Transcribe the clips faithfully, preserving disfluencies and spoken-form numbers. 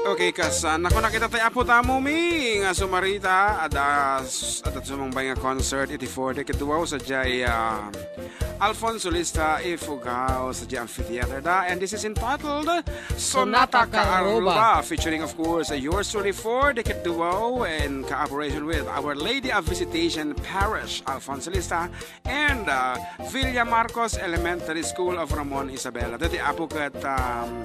Okay, kas, ah, naku, nakita tay Apo Tamu mi nga sumarita, adda, adda sumangbay nga concert iti four decade duo, sadiay, ah, Alfonso Lista Ifugao, sadiay amphitheater da. And this is entitled Sonata Sonata Kaaruba. Kaaruba, featuring, of course, uh, yours truly, four decade duo, in cooperation with Our Lady of Visitation Parish, Alfonso Lista, and, uh, Villa Marcos Elementary School of Ramon Isabela. Dati apo ket, um,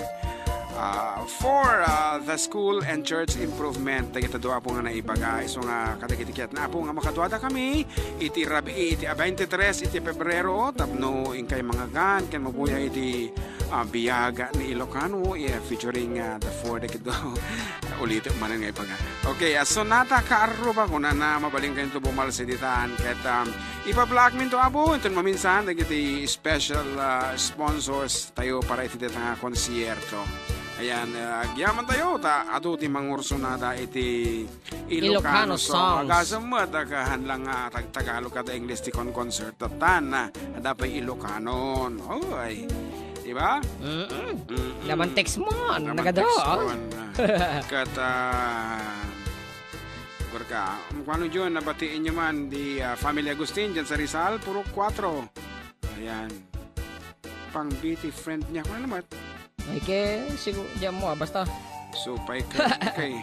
uh, for, uh, the school and church improvement, dagiti dua apo nga naibaga. Isu nga kadagiti ket na apo nga makaduada kami iti rabii iti a twenty-three iti Pebrero, tapno inkay mangagan ken mabuya iti, uh, biag ni Ilocano, yeah, featuring, uh, the four decade duo. Ulitek manen nga ibaga. Okay, a Sonata Kaaruba, kunana, mabalin kayo to bumalsi ditan. Ket, um, ipa-vlog min to, Apo, inton maminsan, dagiti special, uh, sponsors tayo para iti deta nga konsierto. Ayan, uh, agyaman tayo, ta adu ti mangursonada iti Ilocano Ilocano songs. Songs. Agasem met, a, kahan lang nga tag-Tagalog kada English ti kon-concert. Tan, ah, adda pay Ilocanon. Oy. Di ba? Mm-mm. Mm-mm. Naman text mo, Naman nagado, text oh. Mo, ah. Kat, ah, Gorka, kung ano yun, nabatiin nyo man, di, ah, Family Agustin, dyan sa Rizal, puro kwatro. Ayan. Pang B T friend niya. Kung ano naman? Ay, ke, sigu-, diyan mo, ah, basta. So, pay ka, kay.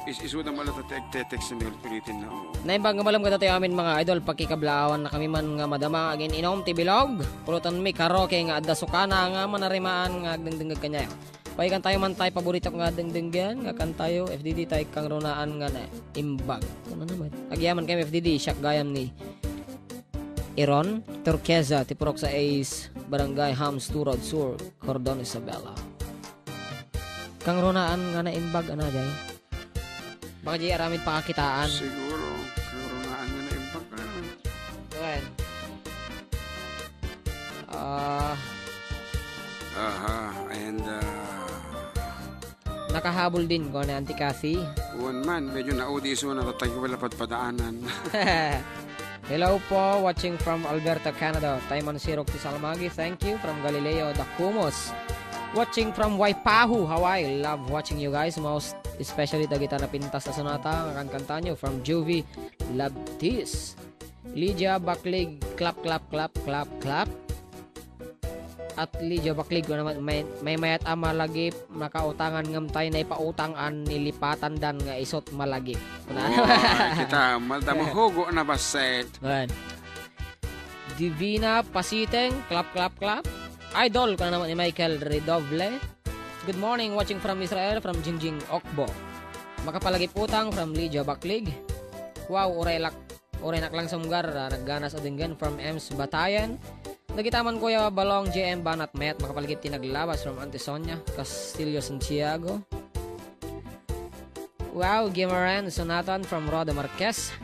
Is, isuda mo lang, te-, te-, text na ulit-ulitin na, oo. Naimbag nga malam kadatayo amin, mga idol, pakikablaawan na kami man nga madama, agin-inom, ti bilog. Pulutan mi, karaoke nga adda sukana, nga manarimaan, nga agdengdengeg kanyayo. Paikan tayo man tayo, paborito nga dengdenggen, nga kantayo, F D D tayo, kangrunaan nga naimbag. Ano naman? Agyaman kayo, F D D, siak gayam ni Iron Turqueza, ti purok sa Ace, Barangay Hams, Turod Sur, Cordon Isabela. Kangrunaan nga naimbag, ano, jay? Baka di aramid pakakitaan. Siguro, kangrunaan nga naimbag, ano? Well. Ah. Aha, and, ah, Nakahabol din ko ni Auntie Cathy. Wan man, medyo naudi isu na tatag wala padpadaanan. Hello po, watching from Alberta, Canada. Tayo man sirok ti Salmagi, thank you. From Galileo, Dakumos. Watching from Waipahu, Hawaii. Love watching you guys. Most especially dagita napintas a sonata nga kankantanyo. From Juvie Labtis. Lydia Baklig, clap, clap, clap, clap, clap. At Lydia Baklig, ko naman, may, may mayat a malagip, makautangan ngem tay naipautang a nilipatandan nga isut malagip. Kuna-, Wow, kita, madamo hugo na baset. Kuan. Divina Pasiteng, clap, clap, clap. Idol, ko naman ni Michael Redoble. Good morning, watching from Israel, from Jingjing Okbo. Makapalagip utang, from Lydia Baklig. Wow, uray lak-, uray nak lang sumgar, ah, nagganas a denggen, from Ems Batayan. Dagita man, Kuya Balong, J M Banat, mayat makapalagip ti naglabas, from Auntie Sonia Castillo Santiago. Wow, Gimaran Sonatan from Roda Marquez.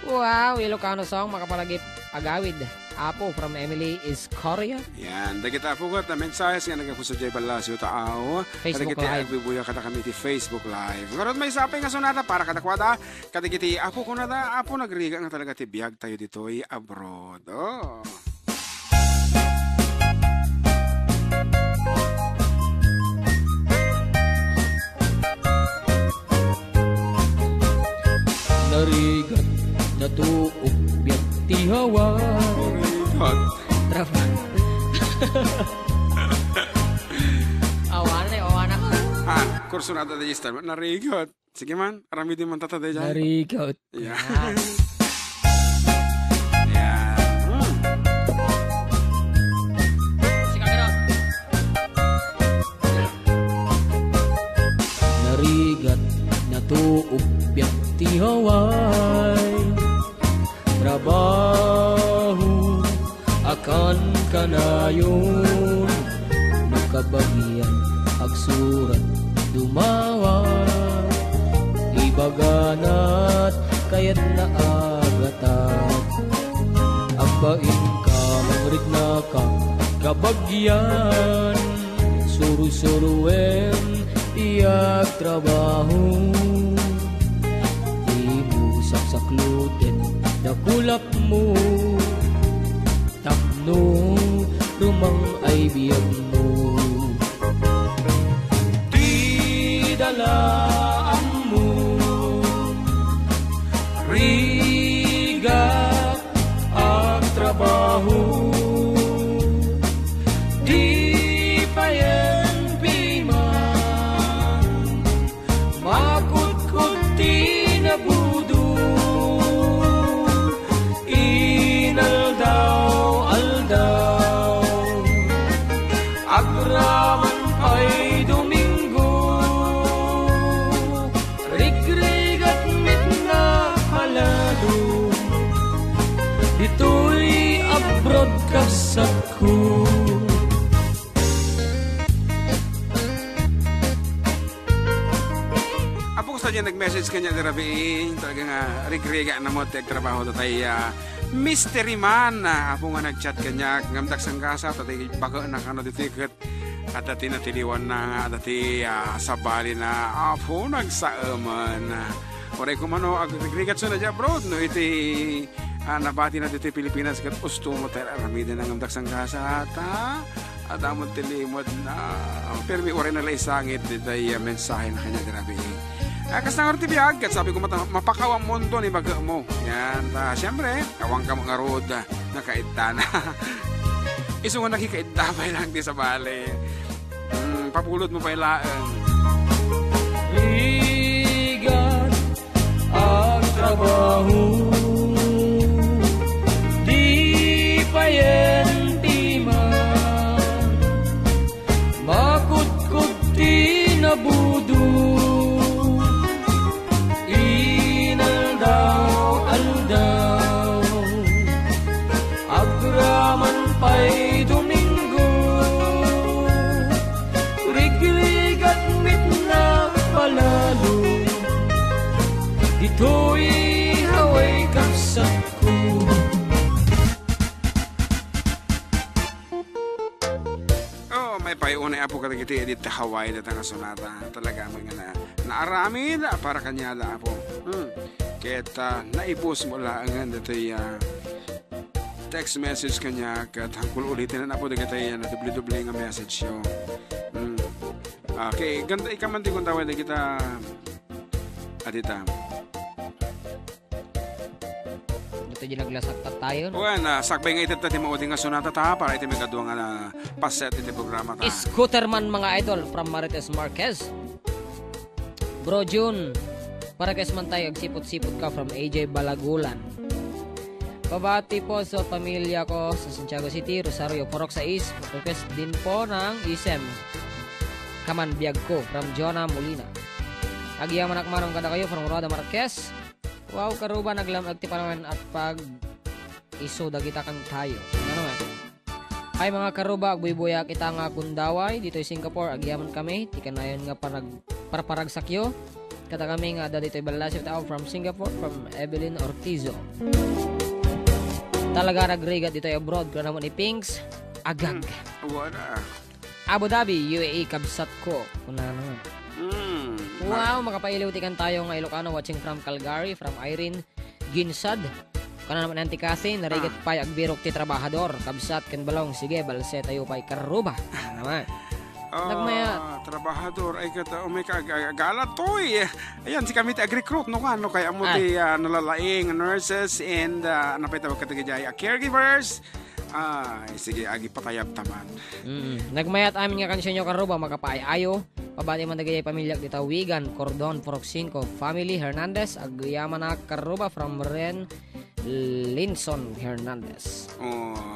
Wow, Ilocano song, makapalagip agawid. Apo from Emily Iscoria. Yan, dagita apo ket a mensahes nga naggapu sadiay Palacio Taaw. Facebook Kadagiti Live. Agbubuya kada kami ti Facebook Live. Ngarud, maysa pay nga sonata para kadakuada. Kadagiti apo kunada, apo, nagrigat nga talaga ti biag tayo ditoy abroad. Oh. Narigat, natuok, biag ti Hawaii. Narigat. Traf-, awan na, awan na. Ah, kursunada da Easter. Narigat. Sige man, aramidin man tata daydiay. Narigat. Yeah. Yan. Yeah. Hmm. Narigat, natuok, biag ti Hawaii. Trabaho, a kankanayon, no kabagian, agsurat, dumawa. Ibaganat, kayatna a gatad. Agbain ka, mangriknaka, kabagian, sursuruem, ti agtrabaho. Dimo saksakloten, dakulap mo, tapno rumang ay biagmo. Ti ammo. Rigat agtrabaho, di payen piman makutkot ti nabudo. Inaldaw-aldaw, agraman pay Domingo, rigrigat met nga palalo, ditoy abroad kabsatko. Apo, kasta diay nag-message kaniak idi rabii, talaga nga rigrigat na met ti agtrabaho dayta, ah, mystery man, ah, Apo, nga nag-chat kaniak, ngem daksangkasat, ta ti baketna kano ditoy ket adda ti natiliwanna nga adda ti, ah, sabalina, Apo, nagsaemen. Uray koma no, agrigrigatso na diay abroad, no, iti, ah, nabatina ditoy Pilipinas, ket usto met ti ar-aramidna ngem daksangkasat, ah, adda met ti limedna. Permi uray na la isangit ditoy, ah, mensahena kaniak idi rabii. Ah, kasta ngarud ti biag, ket sabi ko met, mapakaw a mundo ni baketmo. Yan, ta, siyempre, awanka met ngarud, ah, nakaiddana. Isu nga nakikaidda pay laeng ti sabali. Hmm, papulotmo pay laeng. Rigat agtrabaho, di payen piman makutkot ti nabudo. Inaldaw-aldaw, agraman pay Domingo, rigrigat met nga palalo, ditoy Hawaii kabsatko. Oh, maipaay unay, Apo, kadagiti edit ta Hawaii dayta nga sonata. Talaga met nga na, naaramid para kaniada, Apo. Hmm. Ket, ah, naibus mo laengen ditoy, ah, text message kaniak, ket hangko uliten, Apo, dagiti, ah, nadubli-dubli nga message yo. Hmm. Okay, ganda ikaman ti gundaway dagita, adita. Ito di naglasak tattayon. Wen, ah, sakbay nga itedta ti maudi nga sonata ta para iti maikadua nga, ah, paset iti programa ta. Scooter man, mga idol, from Marites Marquez. Bro Jun, para kes man tayo, agsipot-sipot ka from A J Balagulan. Pabati po sa pamilya ko sa Santiago City, Rosario, Purok sais. Request din po ng isem. Kaman biag ko, from Jonah Molina. Agyamanak manen kadakayo from Roda Marquez. Wow, karuba, naglam-, agtipanangan at pag iso dagita kantayo. Ano nga? Ay, mga karuba, agbuybuyak ita nga gundaway ditoy Singapore. Agyaman kami, ti kanayon nga parag-, parparagsakyo. Kada kami nga adda ditoy Ballasyo, tao from Singapore, from Evelyn Ortizo. Talaga nagrigat ditoy abroad, kuna naman ni Pinks, agag. Hmm, wala. Abu Dhabi, U A E, kabsat ko. Kunana. Hmm. Wow, makapailiw ti kantayo nga Ilocano, watching from Calgary, from Irene Ginsad. Kana naman Auntie Cathy, narigat Ah. pay agbirok ti trabahador, kabsat ken balong, sige, balse tayo pay karuba. Kana naman. Ah, Nagmaya- trabahador, ay kata, oh my God, ag-, ag-, agala toy. Ayan, si kami ti ag-recruit, no, kano kaya mo Ah. ti, ah, nalalaing, nurses, and, ah, ano pa itawag ka taga dyan? Ah, caregivers. Ay, sige, agipatayab taman. Mm. Nagmayat amin nga kansiyon yo, karuba, makapaay-ayo. Pabati man dagiti pamilyak dita Wigan, Cordon, Purok singko, family Hernandez, agyamanak, karuba, from Ren Linson Hernandez. Oh,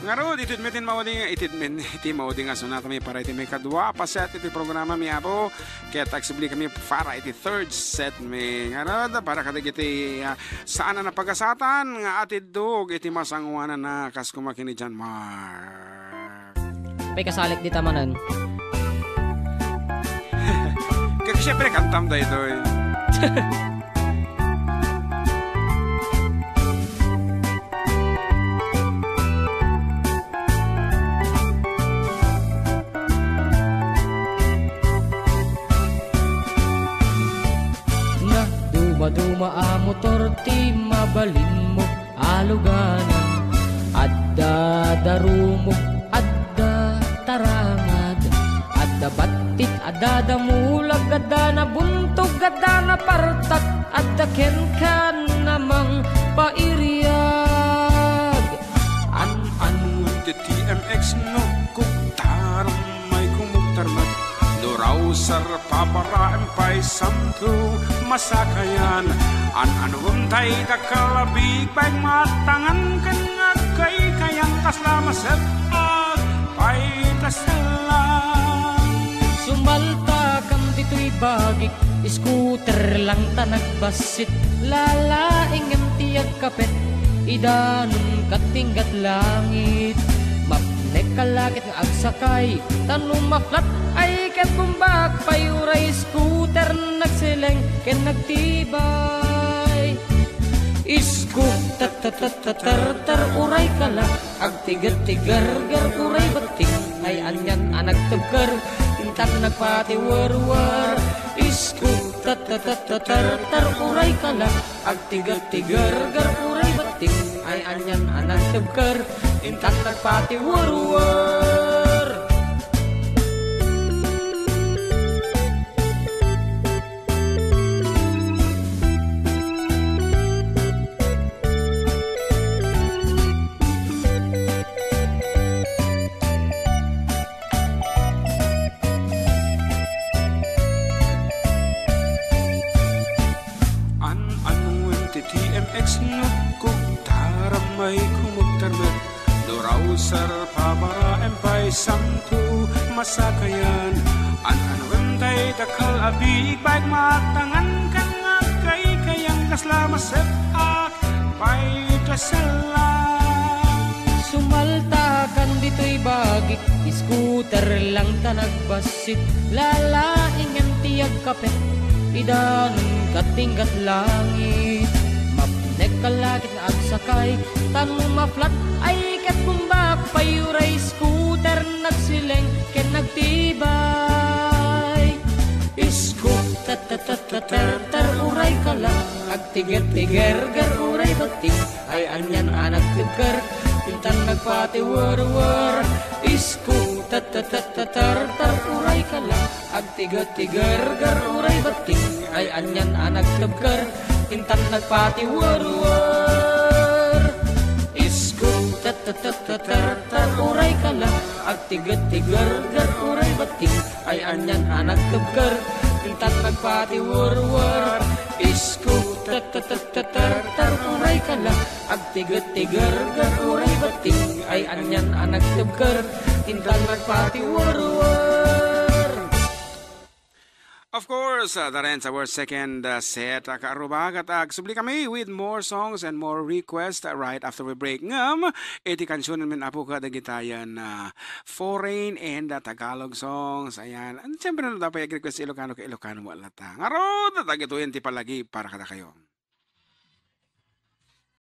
ngarud, itid met ti maudi nga, itid met ti maudi nga sonata mi para iti maikadua a paset iti programa mi, Apo. Ket agsubli kami para iti third set mi. Ngarud, para kadagiti, ah, saan a napagasatan nga atiddog iti masangoanan a kas kumakini John Mark. Pay kasalik dita manen. Kag siyempre, kantam daytoy. Naduma-duma a motor ti mabalinmo a luganan. Adda darumog, adda tarangad, adda battit, Adda damulag, adda nabuntog, adda napartak, adda kenka namang pairiag. An-anuem ti T M X no kugtaram may kumugtar met. No rausar paparaem pay santo masakayan. An-anuem tay dakkel a bigbag matangan ken agkaykayan kasla maset-ak pay ta sellang. Sumaltakan ditoy bagik, scooter lang ta nagbassit. Lalaingem ti agkapet, idanun kat tinggat langit. Mapnek ka lakit nga agsakay, ta no maflat ay ket bumbak pay uray scooter nagseleng ken nagtibay. Isko, tat-tat-tat-tat-tar-tar, uray kala, agtiget-tigerger, uray betting, ay anian a nagtebker, intan nagpatiwerwer. Isko, tat-tat-tat-tat-tar-tar, uray kala, agtiget-tigerger, uray betting, ay anian a nagtebker, intan nagpatiwerwer. An-anuem ti T M X no kugtaram may kumugtar met. No rausar pabaraem pay santo masakayan. An-anuem tay dakkel a bigbag matangan ken agkaykayan kasla maset-ak pay ta sellang. Sumaltakan ditoy bagik, scooter lang ta nagbassit. Lalaingem ti agkapet, idanun kat tinggat langit. Mapnek ka lakit nga agsakay, ta no maflat ay ket bumbak pay uray scooter nagseleng ken nagtibay. Isko, tat-tat-tat-tat-tar-tar, uray kala, agtiget-tigerger, uray betting, ay anian a nagtebker, intan nagpatiwerwer. Isko, tat-tat-tat-tat-tar-tar, uray kala, agtiget-tigerger, uray betting, ay anian a nagtebker, intan nagpatiwerwer. Isko, tat-tat-tat-tat-tar-tar, uray kala, agtiget-tigerger, uray betting, ay anian a nagtebker, intan nagpatiwerwer. Isko, tat-tat-tat-tat-tar-tar, uray kala, agtiget-tigerger, uray betting, ay anian a nagtebker, intan nagpatiwerwer. Of course, uh, that ends our second, uh, set, uh, kaarrubak, ket agsubli kami with more songs and more requests, uh, right after we break. Ngem, iti kansionen men, Apo, kadagitayan, uh, foreign and, uh, Tagalog songs. Ayan. And siyempre, no, dapat i-request Ilocano ket Ilocano met latta. Ngarud, dagitoyen ti palagi para kadakayo.